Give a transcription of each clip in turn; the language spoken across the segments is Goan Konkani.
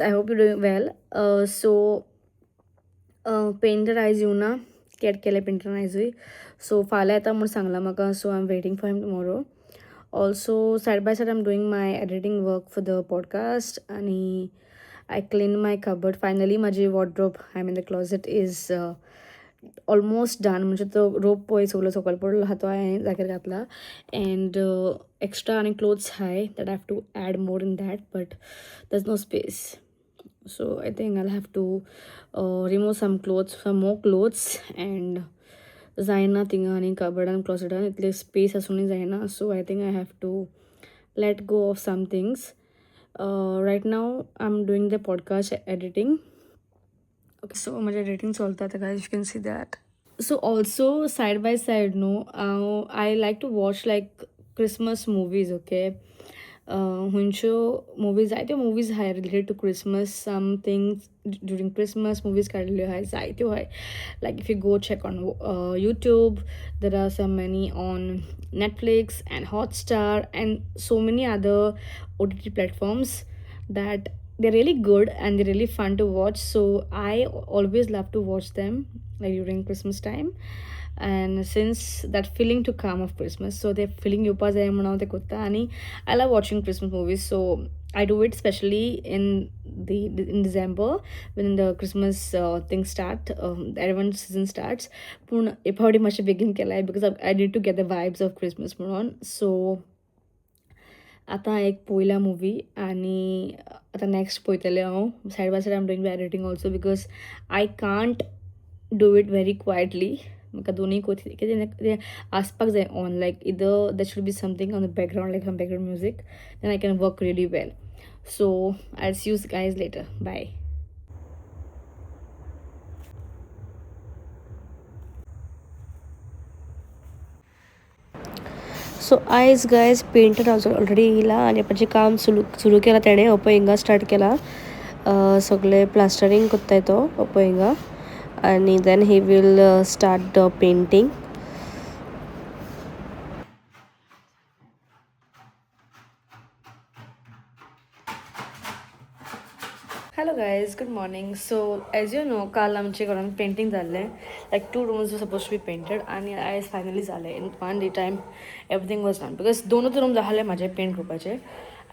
Guys, I hope you doing well. So painter आयज येवना, कॅट केलें पेंटरान आयजूय. सो फाल्यां येता म्हूण सांगलां म्हाका. So I am waiting for him tomorrow. Also side by side I am doing my editing work for the podcast. आनी I clean my cupboard finally. म्हाजी wardrobe, I mean the closet is almost done. म्हणजे तो रोप पळय सगलो सकयल पडलो आहा तो हांवें जाग्यार घातला. अँड एक्स्ट्रा आनी क्लोथ्स आहाय that I have to add more in that, but there is no space. So I think I'll have to remove some clothes, some more clothes, and जायना थिंगा आनी कबर्डान क्लॉसेटान इतले स्पेस आसूनय जायना. So I think I have to let go of some things. Right now I am doing the podcast editing. Okay, so म्हजें एडिटींग चलता आतां guys, you can see that. So also side by side न्हू हांव I like to watch like Christmas movies, okay? खंयच्यो मुवीज, जायत्यो मुवीज आहाय related to Christmas. Something during Christmas movies काडलेल्यो आहाय, जायत्यो आहाय. Like if you go check on YouTube, there are so many on Netflix and Hotstar and so many other OTT platforms that they're really good and they're really fun to watch. So I always love to watch them like during Christmas time, and since that feeling to come of Christmas, so ते feeling येवपा जाय म्हणून हांव तें करता. आनी I love watching Christmas movies, so I do it specially in December when the Christmas things start, Advent season starts. पूण हे फावटी मातशें बेगीन केलां because I need to get the vibes of Christmas म्हणून. सो आतां एक पळयला मुवी आनी आतां नॅक्स्ट पळयतलें हांव. Side by side I am doing editing also because I can't do it very quietly. म्हाका दोनूय कितें कितें आसपाक जाय on, like either there should be something on the background, like some background music, then I can work really well. So I see you guys later, bye. So आयज गायज पेंटर ऑलरेडी येयला आनी आपणें काम सुरू सुरू केलां तेणें. हो पळय हिंगा स्टार्ट केला, सगळें प्लास्टरींग कोत्ताय तो हो पळय हिंगा, आनी then he will start the painting. Hello guys, good morning. So as you know, काल आमच्या घरान पेंटींग जाल्लें. Like two rooms suppose to be painted आनी आयज फायनली जालें. In one day time everything was done because दोनूच रूम्स आसले म्हाजे पेंट करपाचे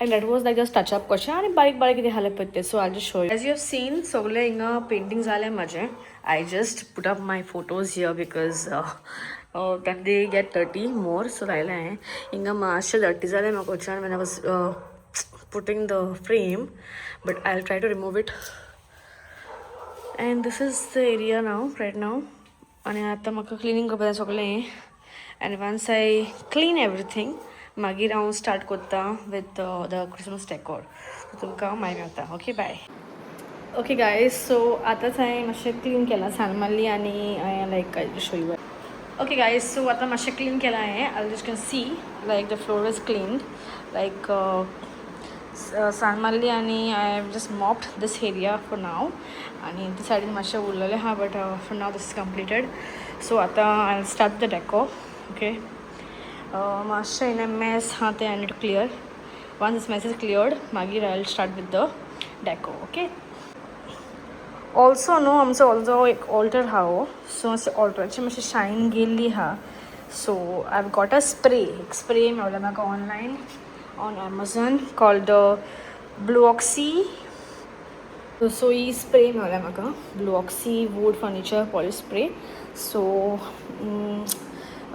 and that was like just touch up कशें आनी बारीक बारीक कितें आसलें पळय तें. So I just show, as you have seen, सगळें हिंगा पेंटींग जालें म्हाजें. I just put up my photos here because then they get dirty more. So लायलें हांवें. हिंगा मातशें डर्टी जालें म्हाका वचून when I was putting the frame, but I'll try to remove it. And this is the area now, right now. आणि आतां म्हाका क्लिनींग करपा जाय सगळें. And once I clean everything, मागीर हांव स्टार्ट करता विथ the Christmas decor. तुमकां हांव मागीर मेळटा. Okay, bye. Okay guys, so आतांच हांवें मातशें क्लीन केलां, सान्न मारली आनी हांवें like I show you. Okay guys, so आतां मातशें क्लीन केलां हांवें. I just can see like the floor is cleaned, like सान्न मारली आनी I have just mopped this area for now. आनी ते सायडीन मातशें उरलेलें आहा, but for now this is completed. So आतां I start the decor. Okay, मातशें इन मेस आहा तें I need to clear. Once this mess is cleared, मागीर I will start with the decor. Okay, also न्हू आमचो जो एक ऑल्टर आहा हो, सो मातशें ऑल्टराचेर मातशें शायन गेल्ली आहा. So I have got a spray, एक स्प्रे मेवला म्हाका online on Amazon called Blue Oxy. So he spray मेवल्या म्हाका, Blue Oxy wood furniture polish spray. So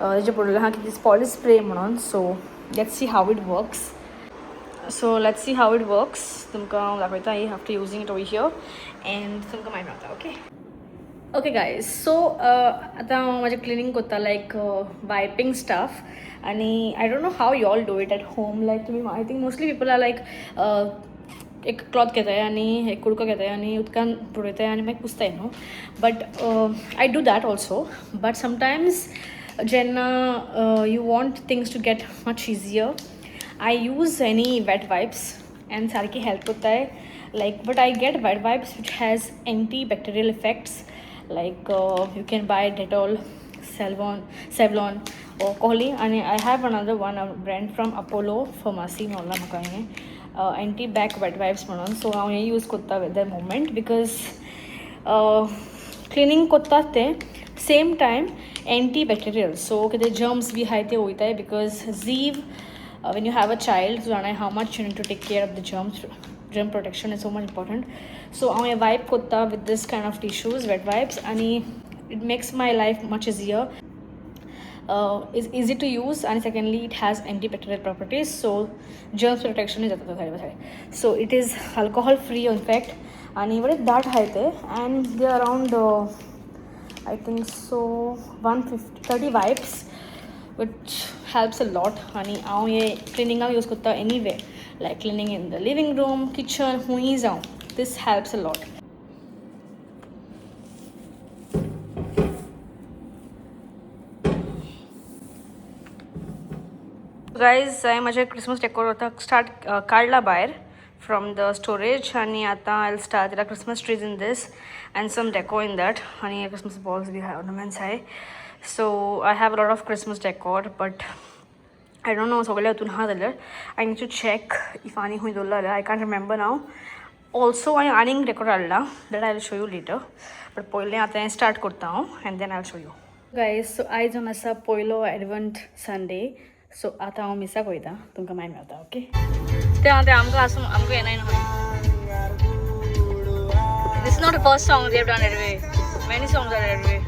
तेजेर बरयलें आहा की पॉलिश स्प्रे म्हणून. So let's see how it works. So let's see how it works. तुमकां हांव दाखयता after using it over here and तुमकां मागीर मेळटा. ओके ओके गायज, सो आतां हांव म्हाजें क्लिनींग करता, लायक वायपींग स्टफ. आनी I don't know how you all do it at home. Like तुमी, I think mostly people are like एक क्लॉथ घेताय आनी एक कुडको घेताय आनी उदकान बुडयताय आनी मागीर पुसताय न्हू. But I do that also, but sometimes जेन्ना you want things to get much easier, I use any wet wipes and सारकी हेल्प करताय. Like, but I get wet wipes which has anti bacterial effects. Like you can buy Dettol, Savlon or Kohli. And I have another one, a brand from Apollo Pharmacy Mewla म्हाका हें. anti bac wet wipes म्हणून. सो हांव हें यूज करता with the moment because cleaning करतात तें same time anti bacterial. So कितें जर्म्स बी आहाय ते वयताय because Jeev when you have a child जाणाय how much you need to take care of the germs. Germ protection is so much important. So हांव हें वायप करता with this kind of tissues wet wipes आनी it makes my life much easier. Is easy to use and secondly it has antibacterial properties, so germs protection जाता side by side. So it is alcohol free in fact आणि बरें दाट आहाय ते and they around I think so 150 30 wipes which helps a lot. आनी हांव हे क्लिनिंगाक यूज करता anyway, like cleaning in the living room, kitchen, हुंय जावं, this helps a lot. Guys, हांवें म्हाजें क्रिसमस डेकोर आतां स्टार्ट काडला भायर फ्रॉम the storage आनी आतां I start the Christmas trees in this and some deco in that. आनी क्रिसमस बॉल्स बी आहाय, ऑर्नामेंट्स आहाय. So I have a lot of Christmas decor but I don't know सगळे हातून आहा जाल्यार I need to check if आनी खूंय दवरला जाल्यार I can't remember now. Also हांवें आनीक डेकोर हाडला that I will show you later, but पयलें आतां हें स्टार्ट करता हांव and then I will show you. Guys, so आयज जावन आसा पयलो एडवंट संडे. सो आतां हांव मिसाक वयता, तुमकां मागीर मेळटा. ओके, तें हांव तें आमकां आसूं आमकां येनाय न्हू. This not the first song they have done that way, many songs are that way.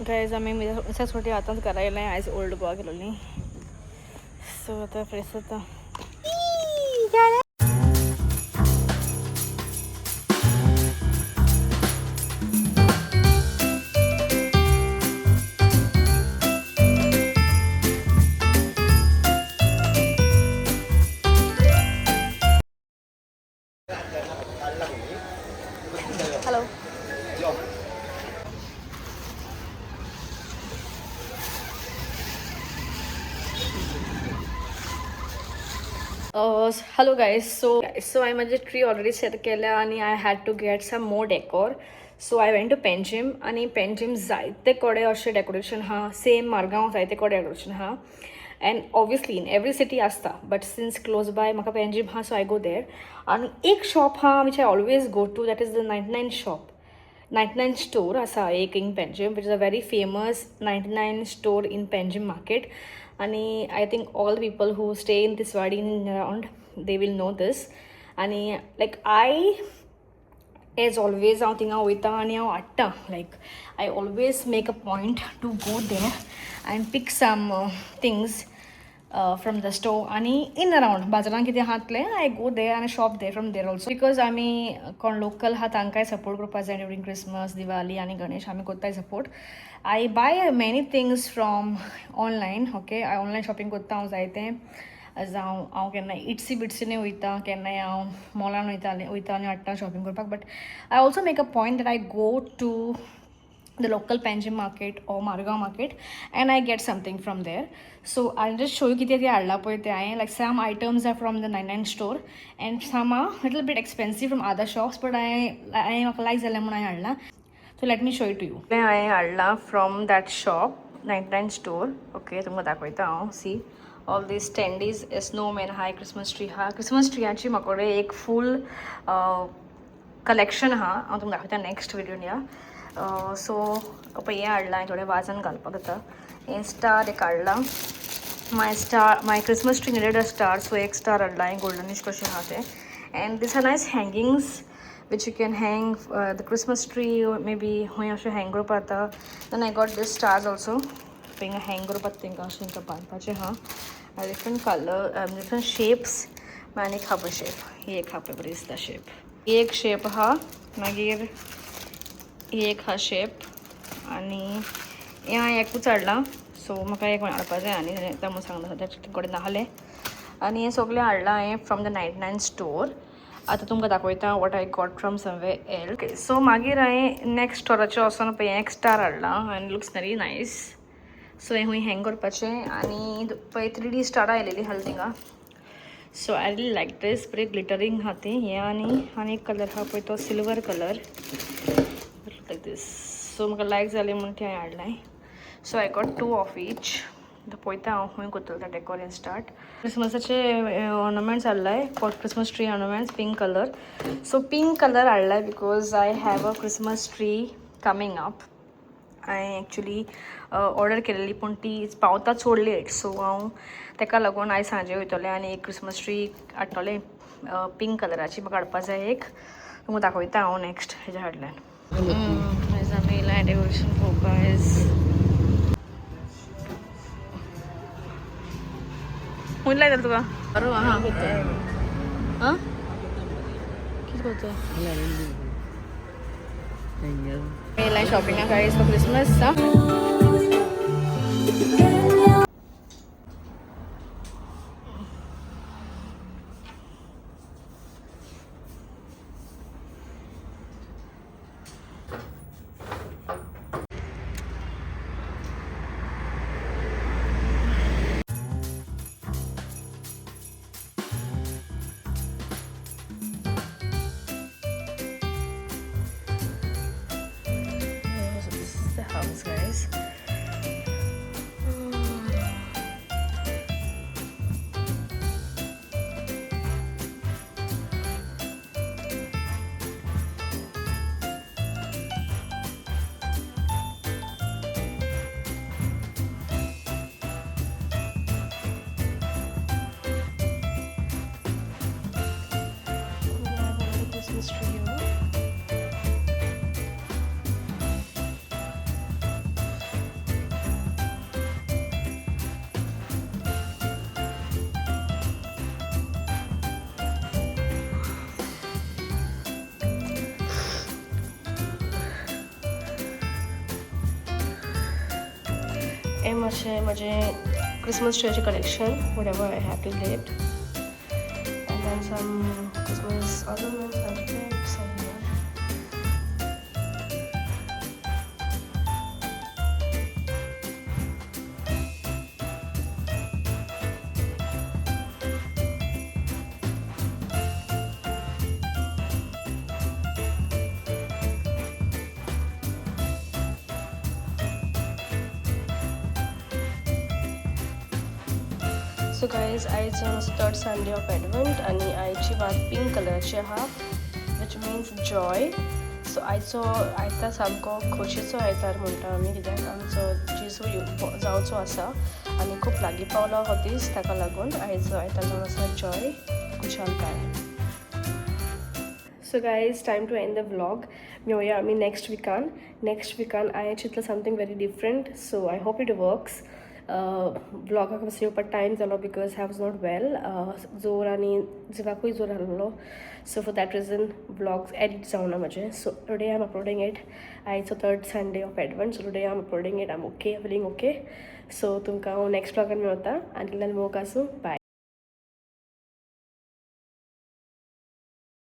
Guys, आमी मिसाक सोटी आतांच घरा येयलें. आयज ओल्ड गोवा गेलोली. सो आतां फ्रेश जाता. Hello. Hello guys, so हांवें म्हाजे ट्री ऑलरेडी सेट केल्या आनी I had to get some more decor. So I went to Panjim आनी पेंजीम जायते कडेन अशें डेकोरेशन आहा. सेम मारगांव जायते कडेन डेकोरेशन आहा and obviously in every city आसता, बट सिन्स क्लोज बाय म्हाका पेंजीम आहा, सो I go there. आनी एक शॉप आहा which I always go to, that is the 99 shop. 99 store आसा एक in Panjim, which is a very famous 99 store in Panjim market. आनी I think all people who stay in Tiswadi in around they will know this. आनी लायक I as always हांव थिंगा वयता आनी हांव हाडटा. Like I always make a point to go there and pick some things from the store. आनी इन अरावंड बाजारान कितें आहा तितलें I go there आनी shop there from there also, because आमी कोण लोकल आहा तांकांय सपोर्ट करपाक जाय ड्युरींग क्रिसमस, दिवाली आनी गणेश आमी करताय support. I buy many things from online. Okay, I online shopping करता हांव जायतें. जावं हांव केन्नाय इट्सी बिट्सीनूय वयता, केन्नाय हांव मॉलान वयता आनी हाडटा शॉपिंग करपाक. But I also make a point that I go to the local Panjim market or Margao market and I get something from there. So I'll just show you कितें तें हाडलां पळय तें हांवें. Like some items are from the 99 store and some are little bit expensive from other shops, but हांवें म्हाका लायक जालें म्हणून हांवें हाडलां. So let me show it to you. हें हांवें हाडलां from that shop, 99 store. Okay, तुमकां दाखयता हांव. See all these standees, snowman आहा, क्रिसमस ट्री आहा. क्रिसमस ट्रियाची म्हाका कडेन एक फूल कलेक्शन आहा, हांव तुमकां दाखयता नेक्स्ट व्हिडियोन या. सो पळय हें हाडलां हांवें थोडें वाजन घालपाक जाता. हें स्टार एक हाडलां. My star, my Christmas tree needed a star, so एक स्टार हाडलां हांवें, गोल्डनिश कशें आहा तें. And these are nice hangings which you can hang the Christmas tree, maybe खंय अशें हँग करपाक जाता. Then I got this stars also, हिंगा हँग करपाक तेंकां अशें हिंगा बांदपाचें आहा. Different colour, different shapes. आनी एक आहा पळय शेप, ही एक आहा पळय बरी दिसता शेप. ही एक शेप आहा, मागीर ही एक आहा शेप. आनी हें हांवें एकूच हाडलां, सो म्हाका एक हाडपा जाय आनी तें म्हूण सांगता सद्याक कडेन नासलें. आनी हें सगळें हाडलां हांवें फ्रॉम the 99 store. आतां तुमकां दाखयता what I got from somewhere else. So मागीर हांवें नेक्स्ट स्टोराचेर वचोन पळय एक स्टार हाडला आनी looks very nice. सो हें खूंय हँग करपाचें आनी पळय 3D star आयलेली आहा थिंगा. So I really like this, बरें ग्लिटरींग आहा ती. हें आनी आनी एक कलर आहा पळय तो सिल्वर कलर लायक दीस. सो म्हाका लायक जालें म्हूण ती हांवें हाडलें. So I got 2 of each. पळयता हांव खूंय करतलो तें डेकोरेन स्टार्ट. क्रिसमसाचे ऑर्नामेंट्स हाडलाय, Christmas tree ornaments pink colour. So pink colour हाडलाय because I have a Christmas tree coming up. हांवें एक्चुली ऑर्डर केलेली पूण ती पावता चड लेट. सो हांव तेका लागून आयज सांजे वयतलें आनी एक क्रिसमस ट्री हाडटलें पिंक कलराची. म्हाका हाडपा जाय एक, तुमकां दाखयता हांव नेक्स्ट हेज्या फाटल्यान. आयज आमी येयला डेकोरेशन पळोवपा आयज. खंय लायता तुका? बरो आहा. आं कितें करता? येयला शॉपिंगाक आयज for Christmas. So this is the house, guys. We have another Christmas tree here. हे मातशें म्हजें Christmas ट्रियाचें collection, whatever I have to late, and then some Christmas ornaments and clips and here. So guys, आयज थर्ड संडे ऑफ एडवंट आनी आयची वात पिंक कलराची आहा, which means Joy. सो आयचो आयतार सामको खोशयेचो आयतार म्हणटा आमी, कित्याक आमचो जेजू जावचो आसा आनी खूब लागीं पावला हो दीस. ताका लागून आयचो आयतार जावन आसा जॉय, खुशालकाय. So guys, time to end the vlog. मेवया आमी नेक्स्ट विकान. नेक्स्ट विकान हांवें चिंतलां something very different, so I hope it works. व्लॉगाक मातसो येवपाक टायम जालो because I was not well. जोर आनी जिवाकूय जोर आहलो, so for that reason vlogs edit जावना म्हजें. So today I am uploading it. आयचो third Sunday of Advent, so today I am uploading it. I am okay, feeling okay. So तुमकां हांव नेक्स्ट व्लॉगान मेवता. आनी मोग आसूं, बाय.